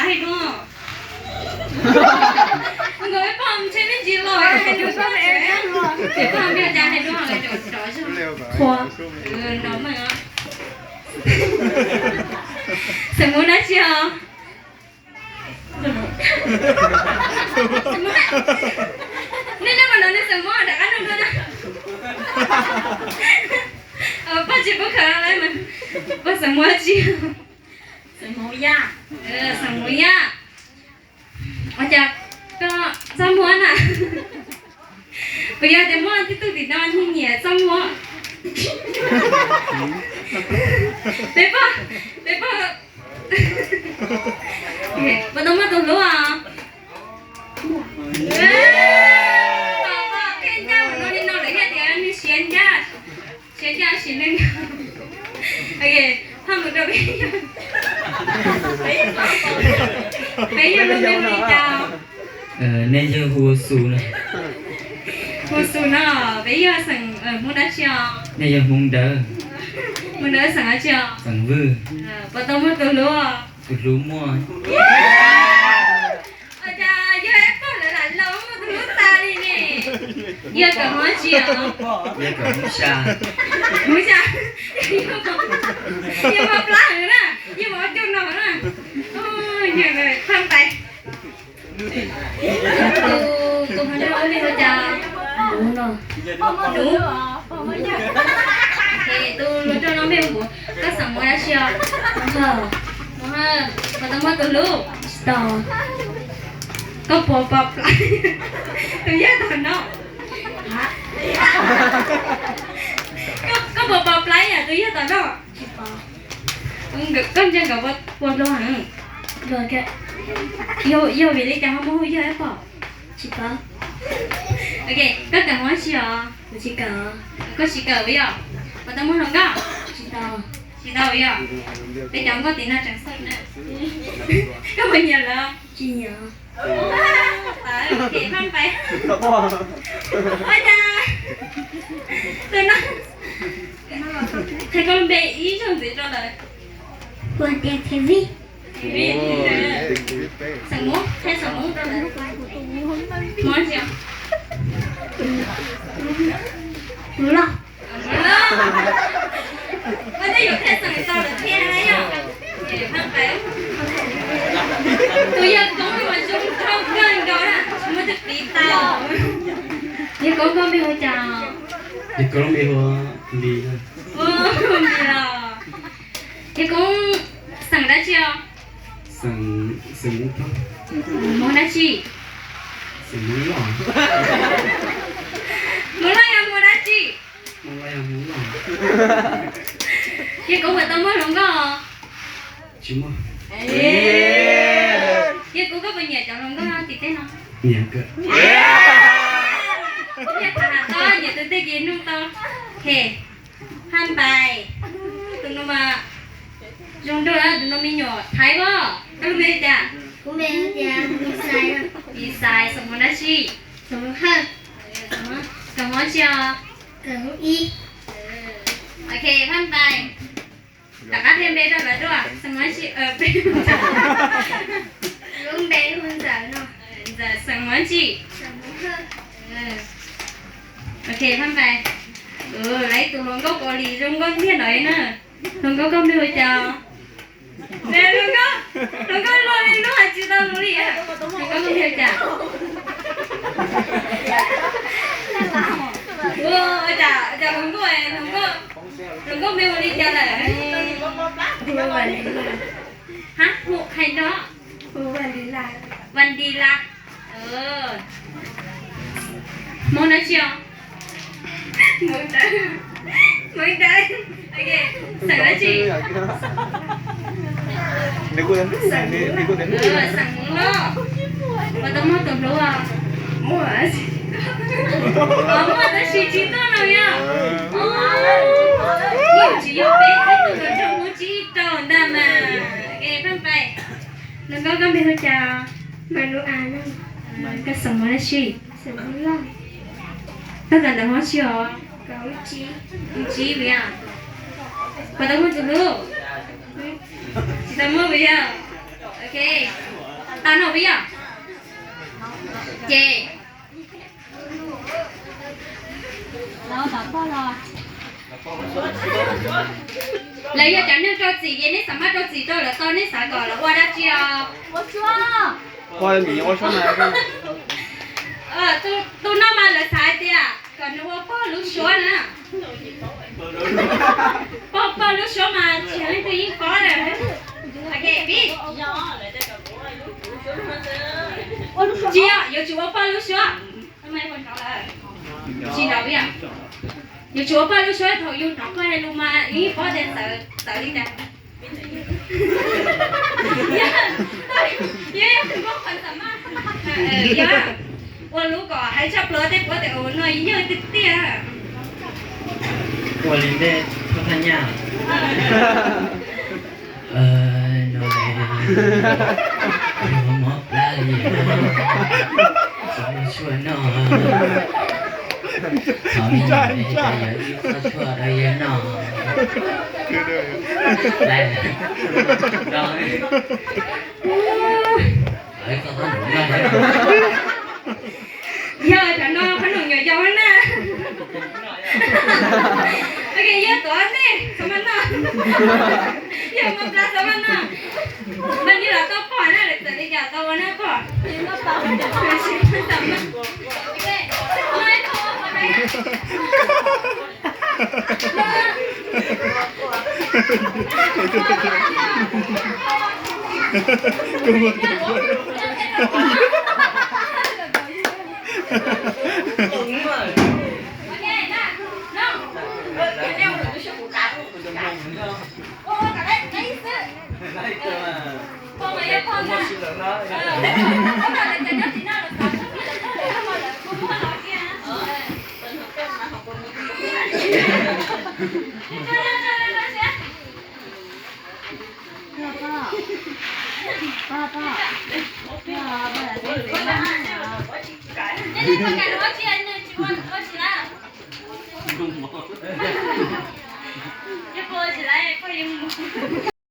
Hais dua. Nkawd ib pog ntshe me ntsis los hais dua, ib pog me cas hais dua, qhua, no meej. Xeem Hmoob dab tsi os? Nej, nej mas no nej xeem Hmoob rov qab nug dua na. Pog tsis pub khaws lawm, pog xeem Hmoob dab tsi? Xeem Hmoob Yaj. Xeem Hmoob Yaj. Ua cas koj txaj muag na? Puas yog tias muaj tib tug tim no nyiam nyiam txaj muag? Peb pog, peb pog, puas tau muaj tus hlub os? Qhia ncaj mus no li no lawm thiaj tias nws siav ncaj, siav ncaj siav neeg. Ok, phaj mus rau peb, peb yawg lub npe hu li cas? Nej yawg hu Xus no. Hu Xus no, peb yawg xeem Hmoob dab tsi os? Nej yawg Hmoob Dawb. Hmoob Dawb xeem dab tsi os? Xeem Vwj. Puas tau muaj tus hlub? Tus hlub muaj. Ua cas yog ib pog lawv lam laus muaj tus hlub tas li ne? Yog kawm Hmoob dab tsi os? Yog kawm Hmoob Xya. Hmoob Xya. Yog mos plab heev na, yog mos coj no na. Yog phaj ntais. Tus hluas nraug lub npe hu cas? Nuv. Tus hluas nraug no npe hu Npuv. Koj xeem Hmoob dab tsi os? Hawj. Puas tau muaj tus hlub? Tsis tau. Koj puas pom plab tus yawg tom no? Koj puas pom plab yam tus yawg tom no? Koj ntsia nkawd puas hluas heev? Yog vim li cas ho muaj hu yawg ib pom? Tsis paub. Ok, koj kawm Hmoob dab tsi os? Kuv tsis kawm. Koj tsis kawm puas yog? Puas tau muaj hluas nkauj? Tsis tau. Tsis tau puas yog? Peb cov nkauj tim no tseem xwb na. Koj puas nyiam lawv? Tsis nyiam. Ok, phaj ntais. Ua cas tus no, qhia koj lub npe ib zaug ntxiv rau lawv. Hu tias Thej Vij. Xeem Hmoob, qhia xeem Hmoob rau lawv. Hmoob dab tsi? Hmoob Lauj. Ua tej yuav qhia xeem tau lawm thiab na yom. Tus yawg Koob no mas zoo nraug kawg nkaus na, tsis muaj twg piv tau. Yawg Koob, koj npe hu cas? Yawg Koob npe hu Npis. Npis los. Yawg Koob xeem dab tsi os? Xeem, xeem Hmoob dab tsi? Xeem Hmoob Lauj. Hmoob Lauj yog Hmoob dab tsi? Hmoob Lauj yog Hmoob Lauj. Yawg Koob puas tau muaj hluas nkauj? Tsis muaj. Yawg Koob, koj puas nyiam cov hluas nkauj tim teb no? Nyiam kawg. Yog tham tau nyiam tus twg ces nug tau. He, Phaj Npais. Tus no mas zoo nraug, tus no me nyuam Thaib os. Koj lub npe cas? Kuv npe hu tias Xais. Xais, xeem Hmoob dab tsi? Xeem Hmoob Hawj. Kawm Hmoob dab tsi os? Kawm Hmoob Ib. Ok, Phaj Npais. Rov qab qhia npe rau lawv dua, xeem Hmoob dab tsi? Lub npe hu Ntxawm no. Ntxawm, xeem Hmoob dab tsi? Ok, Phaj Npais. Lawv ib tug hluas nkauj Kaus Lim zoo nkauj tiag ntawd na. Hluas nkauj, koj npe hu cas? Hluas nkauj, hluas nkauj luag li lub hais tsis tau lus li. Hluas nkauj, koj npe hu cas? Ua cas, cas hluas nkauj, hluas nkauj, hluas nkauj npe hu li cas lawm? Hab, hu hais no. Hu Vas Ntis Las. Vas Ntis Las. Hmoob dab tsi os? Hmoob Dawb. Hmoob Dawb. Ok, xeem dab tsi? Xeem Hmoob Lauj. Puas tau muaj tus hlub os? Muaj, muaj tab sis tsis tuaj no yog. Yeej tsis yog peb ib tug hluas nraug Hmoob tsib rau ntag mas. Ok, Phaj Npais. Hluas nkauj, koj npe hu cas? Npawg Lub Av. Koj xeem Hmoob dab tsi? Xeem Hmoob Lauj. Koj kawm ntawv Hmoob dab tsi os? Hmoob Tsib puas yog? Puas tau muaj tus hlub? Tsis tau muaj puas yog? Ok. No puas yog? Ces lawv yog cov neeg rau txim ces neb xav maj rau txim rau lawv tau, neb xav kom lawv ua dab tsi os? Ua suab. Tus no mas lawv xav hais tias kom nws ua pog lub suab na. Pog, pog lub suab mas tsis yog leej twg yeej paub lawm. Tsis yog, yuav tsum ua pog lub suab. Tsis, yuav tsum ua pog lub suab, thaum yus hnov koj hais lus mas yeej paub tias txawv, txawv li cas. Yog, yog, yog ua lub kom hais tshaj plaws tej puab tias ua no yog tiag tiag. Ua li ntej thaj nyaj. No, mob plab li, txhob muaj tshuaj noj. Thov me nyuam yog ib txoj tshuaj rau yawg noj. Yog cov no qhob noom nyuam yaus na. Yog tuav nej txhob maj noj. Yog mob plab txhob maj noj. Mas nej los tau pog na, lawv txawm li cas tau ua na pog.